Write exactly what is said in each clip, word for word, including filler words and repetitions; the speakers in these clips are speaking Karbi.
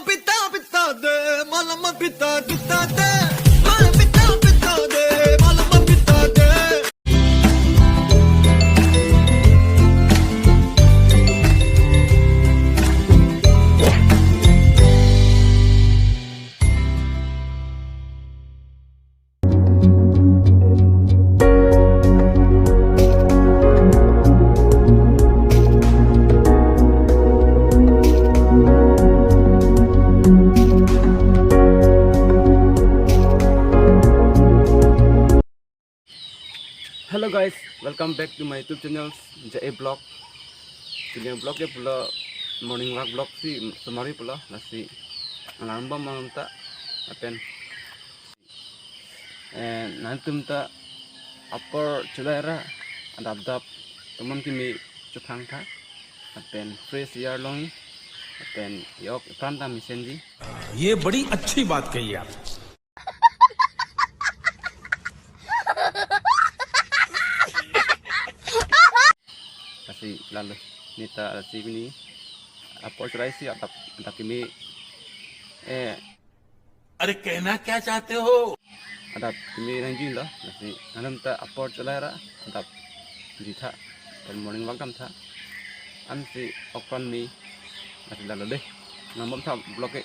Pita pita de, malama pita pita de, malama pita pita de, malama pita de. Hello guys, welcome back to my YouTube channel, J A Vlog. Pini vlog ke pulo morning walk vlog si sumari pulo, lasi alarm bom mang ta apen. Eh, nangtum ta apor cholai ra, adap dap tomon kimi chophang tha, apen fresh air long, apen yok pran ta mesen ji. ये बड़ी अच्छी बात कही आप। Lasi lalo neta lasi pini apor cholai si adap, adap kimi, eh, अरे कहना क्या चाहते हो? Adap kimi nangji lo, lasi nangtum ta apor cholai ra adap ji tha, pen morning walk dam tha, ansi ok pran me, lasi lalo dei, nang bom tha vlog ke.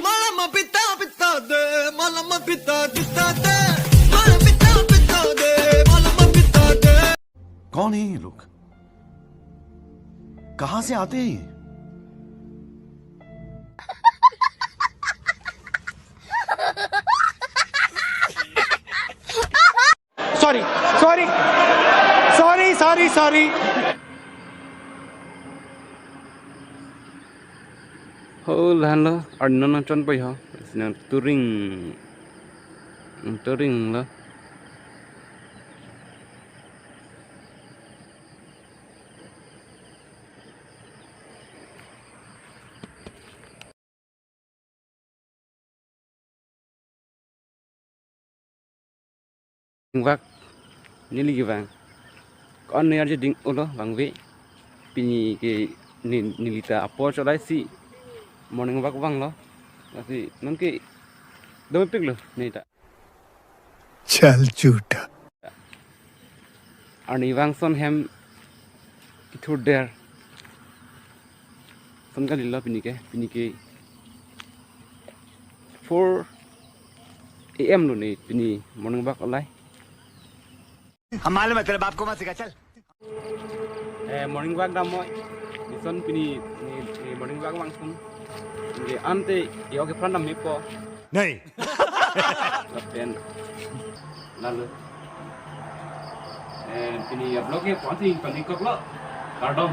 Malama pita pita de, malama pita pita de, malama pita pita de, malama pita de. कौन है ये लोग? कहां से आते हैं ये? Sorry, sorry, sorry, sorry, sorry. Ho lahan lo, arni non nangchon poi ho. Nang touring, nang touring lo. Vak neli kevang. Ko-an ne arje ding ulo vangve. Pini ke ne, neli ta apor cholai si morning walk vanglo. Lasi non ke dopik lo ne ta. चल झूठा। Arni vang ason hem kethur der. Ason kalilo pini ke, pini ke four A M lo ne pini morning walk alai. हम मालूम है तेरे बाप को मत सिखा, चल। Eh, morning walk dam moi. Nison pini, ni, ni morning walk vang sung. Nge ante, yo ke pran dam mepo. नहीं। Lapen. Lalu. Eh, pini a-vlog ke ponsi pangri koklo. Kardom.